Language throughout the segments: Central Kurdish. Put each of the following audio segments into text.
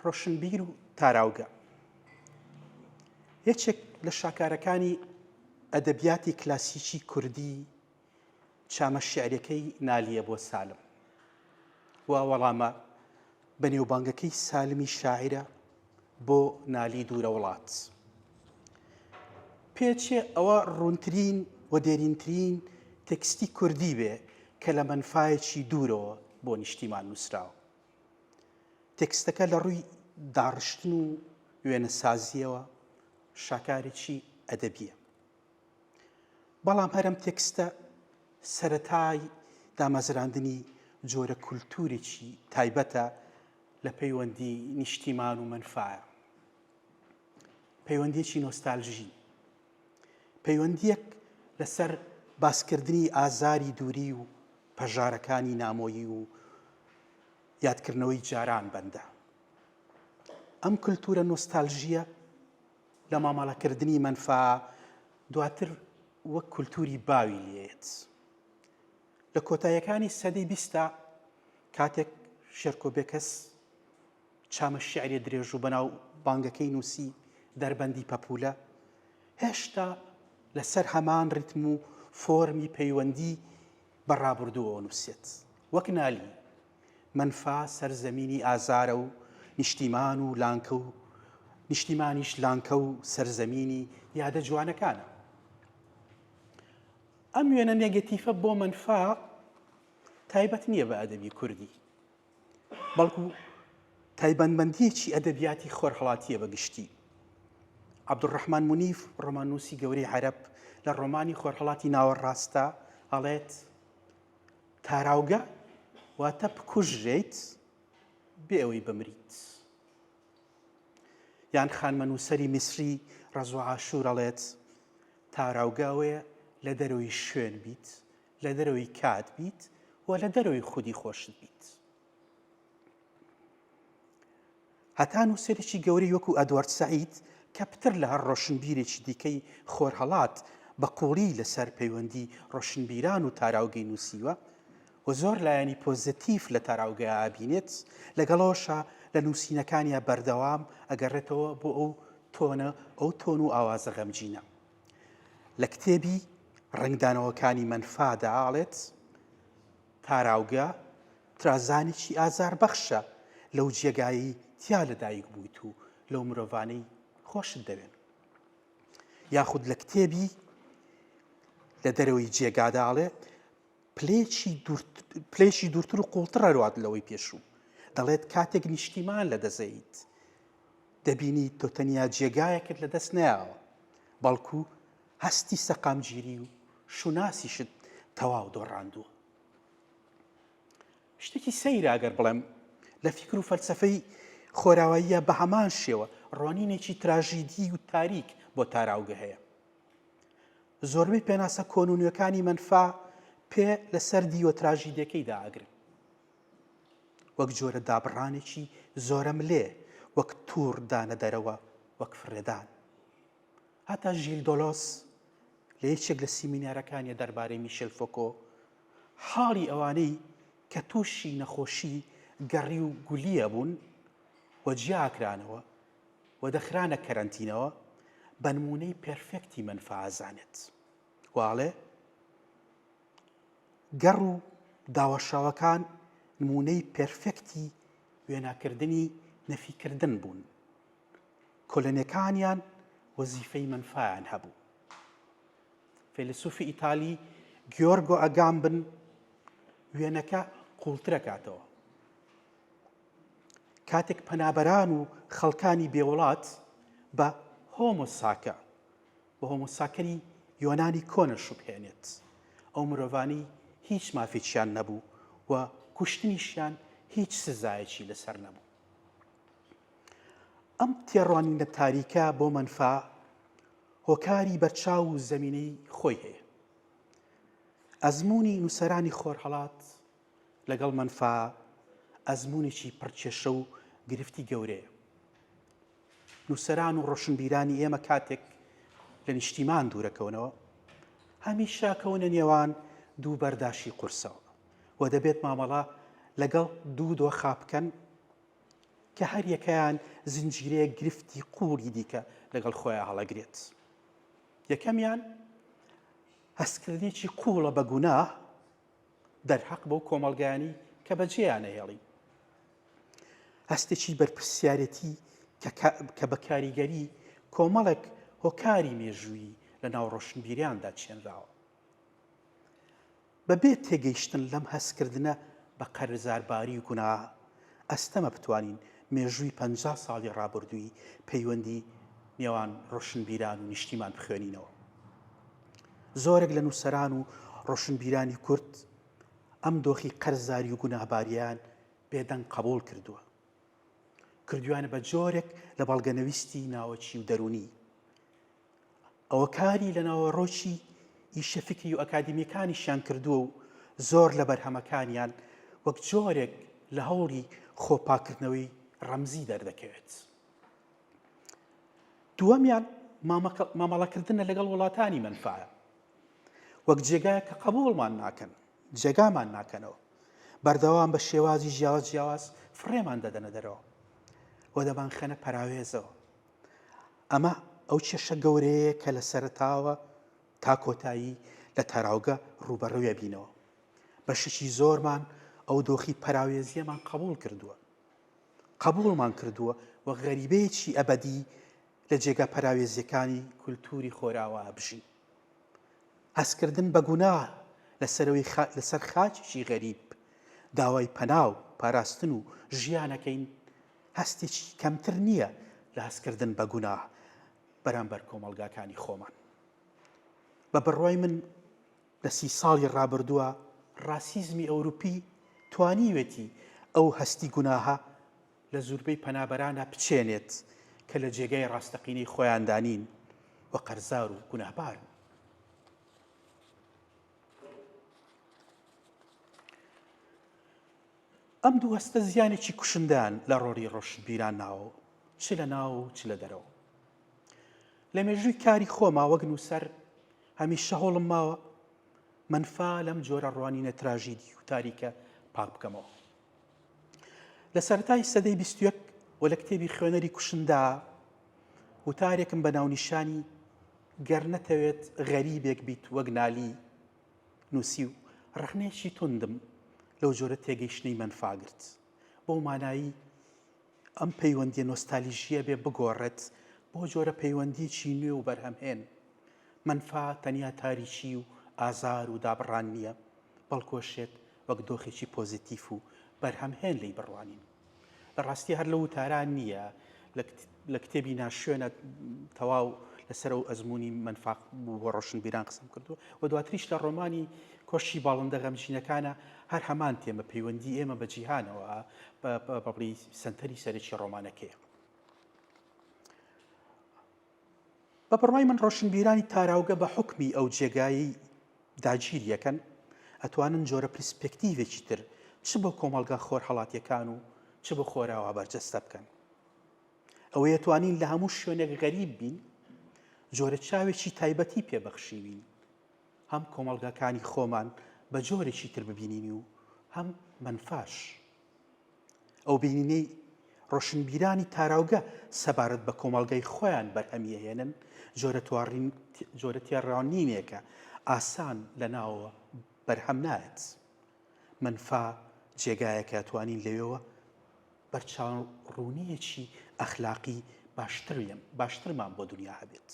ڕۆشنبیر و تاراوگە یەکێک لە شاکارەکانی ئەدەبیاتی کلاسیکی کوردی چامە شیعریەکەی نالیە بۆ سالم و وەڵامە بەنێوبانگەکەی سالمی شاعیرە بۆ نالی دوورە وڵات. پێچێ ئەوە ڕوونترین و دێرینترین تێکستی کوردی بێ کە لە مەنفایەکی دوورەوە بۆ نیشتیمان نووسراوە. تێکستەکە لە ڕووی داڕشتن و وێنەسازییەوە شاکارێکی ئەدەبییە. بەڵام هەر ئەم تێکستە سەرەتای دامەزراندنی جۆرە کولتوورێکی تایبەتە لە پەیوەندی نیشتیمان و مەنفایە. پەیوەندیەکی نۆستالژی. پەیوەندیەک لەسەر باسکردنی ئازاری دووری و پەژارەکانی نامۆیی و یادکردنەوەی جاران بەندە. ئەم کولتوورە نۆستالژییە لە مامەڵەکردنی مەنفا دواتر وەک کولتووری باوی لێیەت. لە کۆتاییەکانی سەدەی بیستا کاتێک شێرکۆ بێکەس چامە شیعریە درێژ و بەناو بانگەکەی نووسی دەربەندی پەپوولە هێشتا لەسەر هەمان ریتم و فۆرمی پەیوەندی بە ڕابردووەوە نووسێت وەک نالی مەنفا سەرزەمینی ئازارە و نیشتیمان و لانکە و نیشتیمانیش لانکە و سەرزەمینی یادە جوانەکانە. ئەم وێنە نێگەتیفە بۆ مەنفا تایبەت نییە بە ئەدەبی کوردی، بەڵکو تایبەتمەندییەکی ئەدەبیاتی خۆرهەڵاتییە بە گشتی. عەبدولڕەحمان مونیف، ڕۆماننووسی گەورەی عەرەب، لە ڕۆمانی خۆرهەڵاتی ناوەڕاستدا ئەڵێت، تاراوگە واتە بکوژرێیت بێ ئەوەی بمریت. یان خانمە نووسەری میسری ڕەزوا عاشوور ئەڵێت، تاراوگە ئەوەیە لە دەرەوەی شوێن بیت، لە دەرەوەی کات بیت و لە دەرەوەی خودی خۆشت بیت. هەتا نووسەرێکی گەورەی وەکو ئەدوارد سەعید کە پتر لە هەر ڕۆشنبیرێکی دیکەی خۆرهەڵات بە قووڵی لەسەر پەیوەندی ڕۆشنبیران و تاراوگەی نووسیوە و زۆر لایەنی پۆزەتیف لە تاراوگەیا ئەبینێت، لەگەڵەوەشا لە نووسینەکانیا بەردەوام ئەگەڕێتەوە بۆ ئەو تۆنە ئەو تۆن و ئاوازە غەمگینە. لە کتێبی ڕەنگدانەوەکانی مەنفا دا ئەڵێت، تاراوگە ترازانێکی ئازاربەخشە لەو جێگایەی تیا لەدایک بوویت و لەو مرۆڤانەی خۆشت دەوێن. یاخود لە کتێبی لە دەرەوەی جێگادا ئەڵێ پلەیەکی دوورتر و قوڵتر ئەروات لەوەی پێشوو. دەڵێت کاتێک نیشتیمان لەدەستەیت دەبینیت تۆ تەنیا جێگایەکت لەدەست نەیاوە بەڵکو هەستی سەقامگیری و شوناسیشت تەواو دۆڕاندووە. شتێکی سەیرە ئەگەر بڵێم لە فیکر و فەلسەفەی خۆراواییە بە هەمان شێوە ڕوانینێکی تراژیدی و تاریک بۆ تاراوگە هەیە. زۆربەی پێناسە کۆن و نوێکانی مەنفا پێ لەسەر دیوە تراژیدیەکەی دائەگرن. وەک جۆرە دابڕانێکی زۆرەملێ، وەک تووڕ دانە دەرەوە، وەک فڕێدان. هەتا ژیل دۆلۆس لە یەکێک لە سیمینارەکانیا دەربارەی میشێل فۆکۆ، حاڵی ئەوانەی کە تووشی نەخۆشی گەڕی و گولییە بوون و جیاکرانەوە و دەخرانە کەرەنتینەوە، بە نموونەی پێرفێکتی مەنفا ئەزانێت و ئەڵێ، گەڕ و داوەشاوەکان نموونەی پێرفێکتی وێناکردنی نەفیکردن بوون. کۆلۆنیەکانیان وەزیفەی مەنفایان هەبوو. فەیلەسوفی ئیتالی گیۆرگۆ ئەگامبن وێنەکە قوڵترەکاتەوە. کاتێک پەنابەران و خەڵکانی بێوڵات بە هۆمۆساکە بە هۆمۆساکەری یۆنانی کۆنە شوبهێنێت ئەو مرۆڤانی هیچ مافێکیان نەبوو و کوشتنیشیان هیچ سزایەکی لەسەر نەبوو. ئەم تێڕوانینە تاریکە بۆ مەنفا هۆکاری بەرچاو و زەمینەی خۆی هەیە. ئەزموونی نووسەرانی خۆرهەڵات لەگەڵ مەنفا ئەزموونێکی پڕکێشە و گرفتی گەورەیە. نووسەران و ڕۆشنبیرانی ئێمە کاتێک لە نیشتیمان دوورەکەونەوە هەمیشە کەونە نێوان دوو بەرداشی قورسەوە و دەبێت مامەڵە لەگەڵ دوو دۆخا بکەن. کە هەریەکەیان زنجیرەیەک گرفتی قووڵی دیکە لەگەڵ خۆیان هەڵەگرێت. یەکەمیان هەستکردنێکی قووڵە بە گوناه دەرحەق بەو کۆمەڵگایانەی کە بەجێیان ئەهێڵین. هەستێکی بەرپرسیارێتی کە بە کاریگەری کۆمەڵێک هۆکاری مێژوویی لە ناو ڕۆشنبیراندا چێنراوە. بەبێ تێگەیشتن لەم هەستکردنە بە قەرزارباری و گوناه، ئەستەمە بتوانین مێژووی 50 ساڵی ڕابردووی پەیوەندی نێوان ڕۆشنبیران و نیشتیمان بخوێنینەوە. زۆرێک لە نووسەران و ڕۆشنبیرانی کورد ئەم دۆخی قەرزاری و گوناهبارییان بێدەنگ قبوڵ کردووە. کردویانە بە جۆرێک لە بەڵگەنەویستی ناوەکی و دەروونی. ئەوە کاری لە ناوەڕۆکی ئیشە فیکری و ئەکادیمیەکانیشیان کردووە و زۆر لە بەرهەمەکانیان وەک جۆرێک لە هەوڵی خۆپاکردنەوەی ڕەمزی دەردەکەوێت. دووەمیان مامەڵەکردنە لەگەڵ وڵاتانی مەنفایە وەک جێگایە کە قبوڵمان ناکەن جێگامان ناکەنەوە بەردەوام بە شێوازی جیاواز جیاواز فڕێمان دەدەنە دەرەوە و دەمانخەنە پەراوێزەوە ئەمە ئەو کێشە گەورەیە کە لە سەرەتاوە تا کۆتایی لە تاراوگە ڕووبەڕووێ بینەوە بەشێکی زۆرمان ئەو دۆخی پەراوێزیەمان قبول کردووە قبوڵمان کردووە وەک غەریبەیەکی ئەبەدی لە جێگا پەراوێزیەکانی کولتوری خۆراوا بژین. هەستکردن بە گوناه لەسەرەوەی لەسەر خاکێکی غەریب داوای پەنا و پاراستن و ژیانەکەین هەستێکی کەمتر نییە لە هەستکردن بە گوناه بەرامبەر کۆمەڵگاکانی خۆمان. بە بڕوای من لە سی ساڵی ڕابردووە ڕاسیزمی ئەوروپی توانیوێتی ئەو هەستی گوناهە لە زوربەی پەنابەرانا بچێنێت کە لە جێگای ڕاستەقینەی خۆیاندا نین و قەرزار و گوناهبارن. ئەم دوو هەستە زیانێکی کوشندەیان لە ڕۆڵی ڕۆشنبیران ناوە چ لە ناو و چ لە دەرەوە. لە مێژووی کاری خۆما وەک نووسەر هەمیشە هەوڵم ماوە مەنفا لەم جۆرە ڕوانینە تراژیدی و تاریکە پاک بکەمەوە. لە سەرەتای سەدەی 21 و لە کتێبی خوێنەری کوشندا وتارێکم بە ناونیشانی گەر نەتەوێت غەریبێک بیت وەک نالی نووسی و ڕەخنەیەکی توندم لەو جۆرە تێگەیشتنەی مەنفا گرت بەو مانایی ئەم پەیوەندیە نۆستالیژییە بێ بگۆڕێت بۆ جۆرە پەیوەندیەکی نوێ و بەرهەمهێن. مەنفا تەنیا تاریکی و ئازار و دابڕان نییە، بەڵکۆ شێت وەک دۆخێکی پۆزیتیف و بەرهەمهێن لێی بڕوانین. لە ڕاستی هەر لەو وتارە نییە، لە کتێبی ناشوێنە تەواو لەسەر ئەو ئەزموونی مەنفا بوو بۆ ڕۆشنبیران قسەم کردووە و دواتریش لە ڕۆمانی کۆشکی باڵندە غەمگینەکانە هەر هەمان تێمە پەیوەندی ئێمە بە جیهانەوە بە بڵێی سەنتەری سەرەکی ڕۆمانەکەیە. بە بڕوای من ڕۆشنبیرانی تاراوگە بە حوکمی ئەو جێگایەی داگیریەکەن ئەتوانن جۆرە پرسپێکتیڤێکی تر چ بۆ کۆمەڵگا خۆرهەڵاتیەکان و چ بۆ خۆراوا بەرجەستە بکەن. ئەوەی ئەتوانین لە هەموو شوێنێک غەریب بین جۆرە چاوێکی تایبەتی پێبەخشیوین هەم کۆمەڵگاکانی خۆمان بە جۆرێکی تر ببینین و هەم مەنفاش. ئەو بینینەی ڕۆشنبیرانی تاراوگە سەبارەت بە کۆمەڵگای خۆیان بەرهەمیەهێنن جۆرە تێڕوانینێکە ئاسان لە ناوەوە بەرهەم نایەت. مەنفا جێگایەکە توانین لەوێوە بەرچاوڕوونییەکی ئەخلاقی باشترمان بۆ دنیا هەبێت.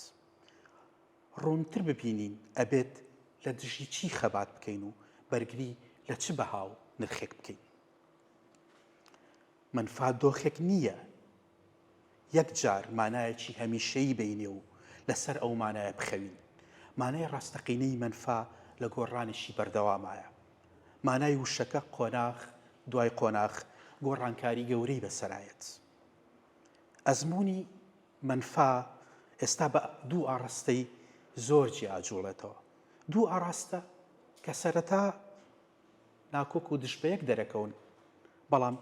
ڕوونتر ببینین ئەبێت لە دژی چی خەبات بکەین و بەرگری لە چ بەها و نرخێک بکەین. مەنفا دۆخێک نییە یەک جار مانایەکی هەمیشەیی بینێ و لەسەر ئەو مانایە بخەوین. مانای ڕاستەقینەی مەنفا لە گۆڕانێکی بەردەوامایە. مانای وشەکە قۆناغ دوای قۆناغ گۆڕانکاری گەورەی بەسەرایەت. ئەزموونی مەنفا ئێستا بە دوو ئاڕاستەی زۆر جیا ئەجوڵێتەوە. دوو ئاڕاستە کە سەرەتا ناکۆک و دژ بەیەک دەرەکەون، بەڵام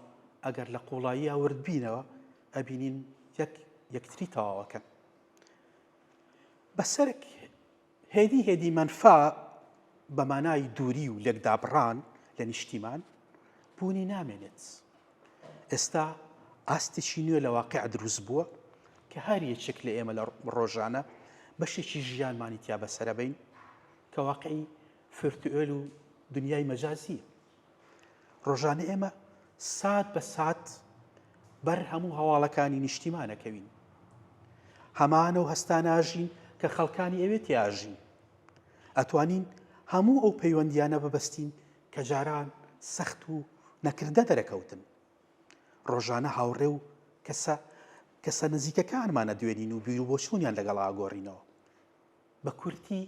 ئەگەر لە قوڵاییا ورد بینەوە ئەبینین یەک یەکتری تەواوەکەن. بەسەرک هێدی هێدی مەنفا بە مانای دووری و لێکدابڕان لە نیشتیمان بوونی نامێنێت. ئێستا. ئاستێکی نوێ لە واقیع دروست بووە کە هەر یەکێک لە ئێمە لە ڕۆژانە بەشێکی ژیانمانی تیا بەسەرەبەین کە واقعی فرتوئێل و دنیای مەجازیە. ڕۆژانە ئێمە سات بە سات بەر هەموو هەواڵەکانی نیشتیمانەکەوین. هەمانە و هەستاناژین کە خەڵکانی ئەوێ تیاژین. ئەتوانین هەموو ئەو پەیوەندیانە ببەستین کە جاران سەخت و نەکردە دەرەکەوتن. ڕۆژانە هاوڕێ و کەسە کەسە نزیکەکانمان ئەدوێنین و بیروبۆچوونیان لەگەڵ ئاگۆڕینەوە. بە کورتی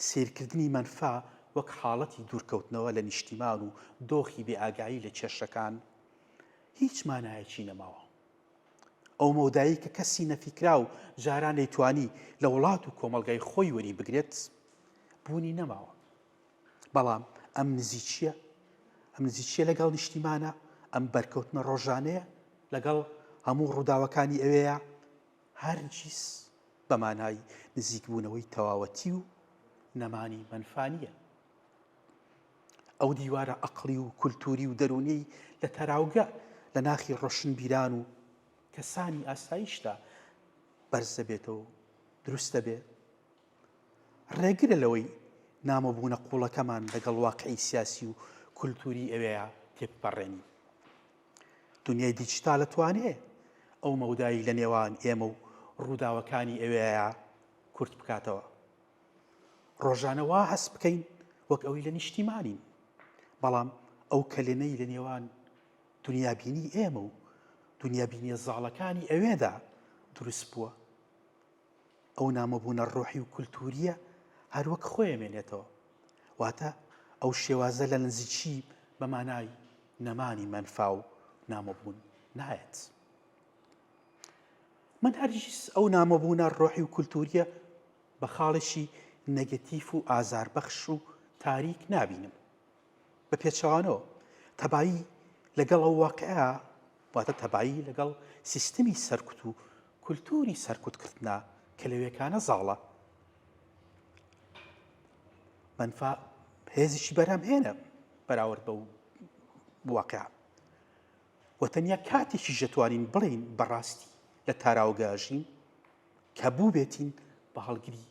سەیرکردنی مەنفا وەک حاڵەتی دوورکەوتنەوە لە نیشتیمان و دۆخی بێئاگایی لە کێشەکان هیچ مانایەکی نەماوە. ئەو مەودایەی کە کەسی نەفیکراو جاران دەیتوانی لە وڵات و کۆمەڵگای خۆی وەریبگرێت بوونی نەماوە. بەڵام ئەم نزیکییە ئەم نزیکییە لەگەڵ نیشتیمانە، ئەم بەرکەوتنە ڕۆژانەیە لەگەڵ هەموو ڕووداوەکانی ئەوێیە، هەرگیز بە مانای نزیکبوونەوەی تەواوەتی و نەمانی مەنفا نییە. ئەو دیوارە ئەقڵی و کولتووری و دەروونیەی لە تەراوگە لە ناخی ڕۆشنبیران و کەسانی ئاساییشدا بەرز دەبێتەوە و دروست دەبێ، ڕێگرە لەوەی نامۆبوونە قووڵەکەمان لەگەڵ واقعی سیاسی و کولتووری ئەوێیا تێبپەڕێنین. دنیای دیجیتال ئەتوانێ ئەو مەودای لە نێوان ئێمە و ڕووداوەکانی ئەوێیا کورت بکاتەوە. ڕۆژانە وا هەست بکەین وەک ئەوەی لە نیشتیمانین، بەڵام ئەو کەلێنەی لە نێوان دنیابینی ئێمە و دنیابینیە زاڵەکانی ئەوێدا دروست بووە، ئەو نامۆبوونە ڕۆحی و کولتوورییە هەر وەک خۆی ئەمێنێتەوە. واتە ئەو شێوازە لە نزیکی بە مانای نەمانی مەنفا و نامۆبوون نایەت. من هەرگیز ئەو نامۆبوونە ڕۆحی و کولتوورییە بە خاڵێکی نەگەتیف و ئازاربەخش و تاریک نابینم. بە پێچەوانەوە تەبایی لەگەڵ ئەو واقعە واتە تەبایی لەگەڵ سیستمی سەرکوت و کولتوری سەرکوتکردنا کە لەوێکانە زاڵە مەنفا هێزیی بەرهەمهێنە بەراورد بەو واقع و تەنیا کاتێکیش دەتوانین بڵێین بەڕاستی لە تاراوگە ژین کە بووبێتین بە هەڵگری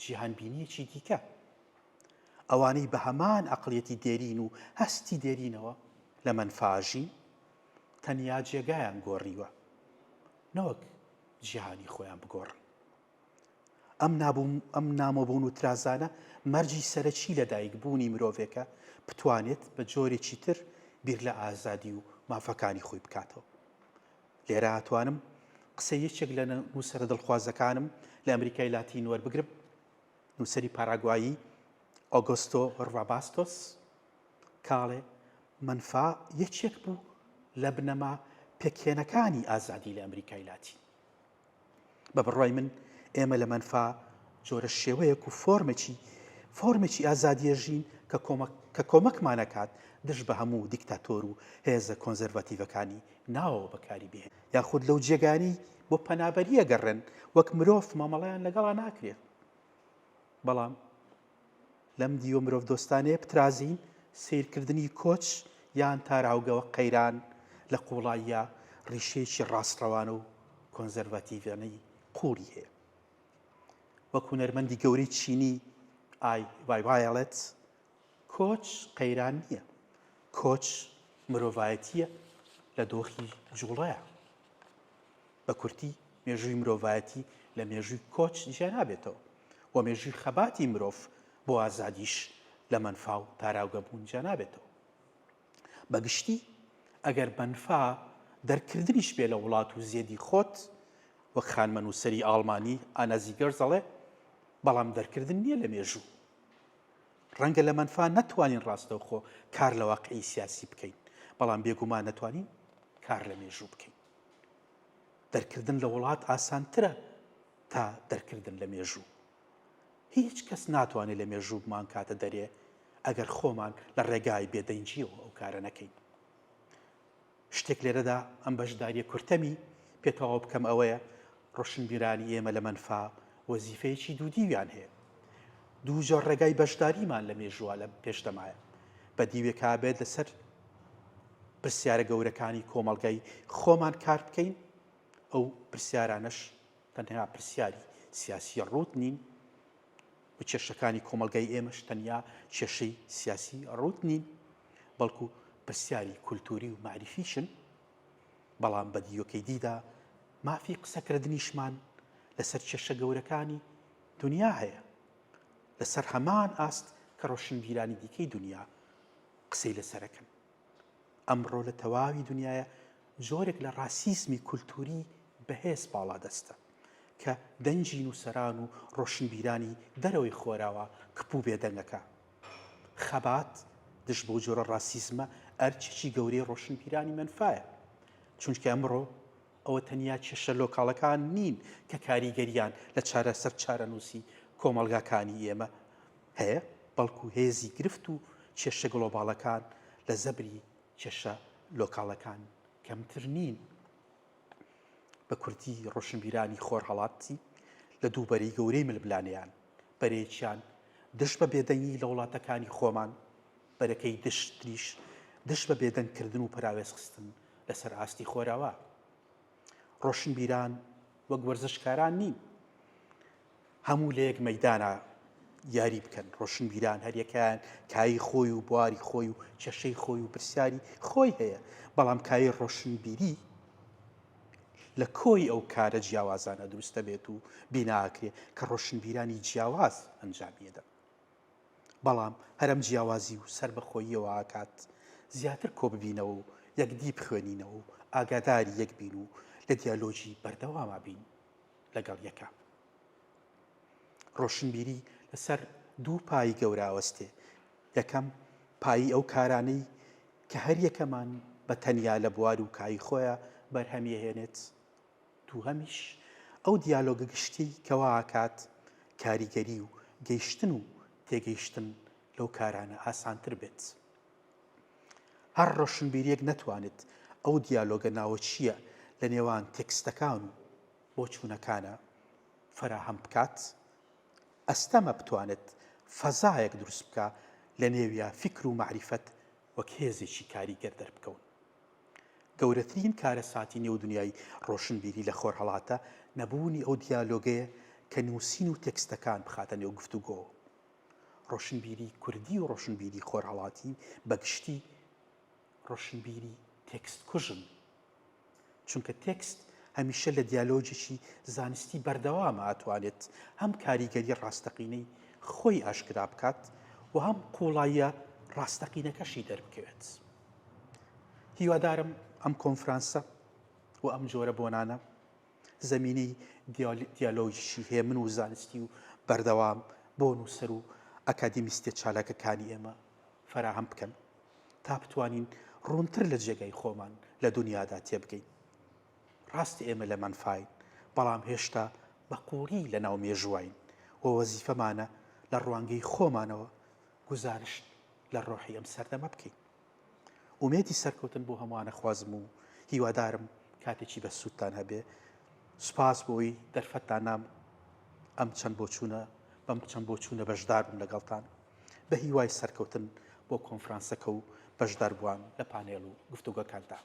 جیهانبینیەکی دیکە ئەوانەی بە هەمان ئەقڵیەتی دێرین و هەستی دێرینەوە لە مەنفاژین تەنیا جێگایان گۆڕیوە نەوەک جیهانی خۆیان بگۆڕن. ئەم نابوون ئەم نامۆبوون و ترازانە مەرجی سەرەکی لەدایک بوونی مرۆڤێکە بتوانێت بە جۆرێکی تر بیر لە ئازادی و مافەکانی خۆی بکاتەوە. لێرە ئەتوانم قسەی یەکێک لە نووسەرە دڵخوازەکانم لە ئەمریکای لاتین وەربگرم، نووسەری پاراگوایی ئۆگۆستۆ ڕواباستۆس کاڵێ مەنفا یەکێک بوو لە بنەما پێکهێنەکانی ئازادی لە ئەمریکای لاتین. بە بڕوای من ئێمە لە مەنفا جۆرە شێوەیەک و فۆرمێکی فۆرمێکی ئازادیە ژین کە کۆمەک کە کۆمەکمانەکات دژ بە هەموو دیکتاتۆر و هێزە کۆنزەرڤاتیڤەکانی ناوەوە بەکاری بهێنین یاخود لەو جێگانی بۆ پەنابەریە گەڕێن وەک مرۆڤ مامەڵەیان لەگەڵا ناکرێت بەڵام لەم دیوە مرۆڤدۆستانەیە بترازین، سەیرکردنی کۆچ یان تاراوگە وەک قەیران لە قووڵاییا ڕیشەیەکی ڕاستڕەوانە و کۆنزەرڤاتیڤانەی قووڵی هەیە. وەک هونەرمەندی گەورەی چینی ئای وای وای ئەڵێت، کۆچ قەیران نییە، کۆچ مرۆڤایەتییە لە دۆخی جووڵەیە. بە کورتی مێژووی مرۆڤایەتی لە مێژووی کۆچ جیا نابێتەوە و مێژووی خەباتی مرۆڤ بۆ ئازادیش لە مەنفا و تاراوگە بوون جیا نابێتەوە. بە گشتی ئەگەر مەنفا دەرکردنیش بێ لە وڵات و زێدی خۆت وەک خانمە نووسەری ئاڵمانی ئانا زیگەرز ئەڵێ بەڵام دەرکردن نییە لە مێژوو. ڕەنگە لە مەنفا نەتوانین ڕاستەوخۆ کار لە واقعی سیاسی بکەین بەڵام بێگومان نەتوانین کار لە مێژوو بکەین. دەرکردن لە وڵات ئاسانترە تا دەرکردن لە مێژوو. هیچ کەس ناتوانێت لە مێژوو بمانکاتە دەرێ ئەگەر خۆمان لە ڕێگای بێدەنگییەوە ئەو کارە نەکەین. شتێک لێرەدا ئەم بەشدارییە کورتەمی پێ تەواو بکەم ئەوەیە ڕۆشنبیرانی ئێمە لە مەنفا وەزیفەیەکی دوودیویان هەیە. دوو جۆر ڕێگای بەشداریمان لە مێژووە لە پێشدەمایە. بە دیوێکا بێت لەسەر. پرسیارە گەورەکانی کۆمەڵگای خۆمان کار بکەین، ئەو پرسیارانەش تەنها پرسیاری سیاسی ڕووت نین و کێشەکانی کۆمەڵگای ئێمەش تەنیا کێشەی سیاسی ڕووت نین، بەڵکو پرسیاری کولتووری و مەعریفیشن. بەڵام بە دیوەکەی دیدا مافی قسەکردنیشمان لەسەر کێشە گەورەکانی دونیا هەیە، لەسەر هەمان ئاست کە ڕۆشنبیرانی دیکەی دونیا قسەی لەسەرەکەن. ئەمڕۆ لە تەواوی دونیایا جۆرێک لە ڕاسیزمی کولتووری بەهێز باڵادەستە کە دەنگی نووسەران و ڕۆشنبیرانی دەرەوەی خۆراوا کپ و بێدەنگەکا. خەبات دژ بەو جۆرە ڕاسیزمە ئەرکێکی گەورەی ڕۆشنبیرانی مەنفایە، چونکە ئەمڕۆ ئەوە تەنیا کێشە لۆکاڵەکان نین کە کاریگەریان لە چارەسەر چارەنووسی کۆمەڵگاکانی ئێمە هەیە، بەڵکو هێزی گرفت و کێشە گڵۆباڵەکان لە زەبری کێشە لۆکاڵەکان کەمتر نین. بە کوردی ڕۆشنبیرانی خۆرهەڵاتی لە دوو بەرەی گەورەی ململانێیان، بەرەیەکیان دژ بە بێدەنگی لە وڵاتەکانی خۆمان، بەرەکەی دژتریش دژ بە بێدەنگکردن و پەراوێزخستن لەسەر ئاستی خۆراوا. ڕۆشنبیران وەک وەرزشکاران نین هەموو لە یەک مەیدانا یاری بکەن، ڕۆشنبیران هەریەکەیان کایی خۆی و بواری خۆی و کێشەی خۆی و پرسیاری خۆی هەیە، بەڵام کایی ڕۆشنبیری لە کۆی ئەو کارە جیاوازانە دروست دەبێت و بیناکرێ کە ڕۆشنبیرانی جیاواز ئەنجامی دەدەن. بەڵام هەر ئەم جیاوازی و سەربەخۆییەوە ئەکات زیاتر کۆببینەوە و یەکدی بخوێنینەوە و ئاگاداری یەک بین و لە دیالۆگی بەردەواما بین لەگەڵ یەکا. ڕۆشنبیری لەسەر دوو پایی گەورە ئەوەستێ، یەکەم، پایی ئەو کارانەی کە هەریەکەمان بە تەنیا لە بوار و کایی خۆیا بەرهەمیەهێنێت، دووهەمیش ئەو دیالۆگە گشتیەی کە وا ئەکات کاریگەری و گەیشتن و تێگەیشتن لەو کارانە ئاسانتر بێت. هەر ڕۆشنبیریەک نەتوانێت ئەو دیالۆگە ناوەکییە لە نێوان تێکستەکان و بۆچوونەکانە فەراهەم بکات، ئەستەمە بتوانێت فەزایەک دروست بکا لە نێویا فیکر و مەعریفەت وەک هێزێکی کاریگەر دەربکەون. گەورەترین کارەساتی نێو دنیای ڕۆشنبیری لە خۆرهەڵاتە نەبوونی ئەو دیالۆگەیە کە نووسین و تێکستەکان بخاتە نێو گفتوگۆوە. ڕۆشنبیری کوردی و ڕۆشنبیری خۆرهەڵاتی بە گشتی ڕۆشنبیری تێکست کوژن. چونکە تێکست هەمیشە لە دیالۆگێکی زانستی بەردەوامە ئەتوانێت هەم کاریگەری ڕاستەقینەی خۆی ئاشکرا بکات و هەم قوڵاییە ڕاستەقینەکەشی دەربکەوێت. هیوادارم ئەم کۆنفرانسە و ئەم جۆرە بۆنانە زەمینەی دیالۆگیی هێمن و زانستی و بەردەوام بۆ نووسەر و ئەکادیمیستە چالاکەکانی ئێمە فەراهەم بکەن تا بتوانین ڕوونتر لە جێگای خۆمان لە دونیادا تێبگەین. ڕاستە ئێمە لە مەنفاین، بەڵام هێشتا بە قووڵی لە ناو مێژوواین و وەزیفەمانە لە ڕوانگەی خۆمانەوە گوزارشت لە ڕۆحی ئەم سەردەمە بکەین. ئومێدی سەرکەوتن بۆ هەمووان ئەخوازم و هیوادارم کاتێکی بەسوودتان هەبێ. سوپاس بۆی دەرفەتتان نام ئەم چەند بۆچوونە بەم چەند بۆچوونە بەشدار بم لەگەڵتان. بە هیوای سەرکەوتن بۆ کۆنفرانسەکە و بەشداربووان لە پانێڵ و گفتوگۆکاندا.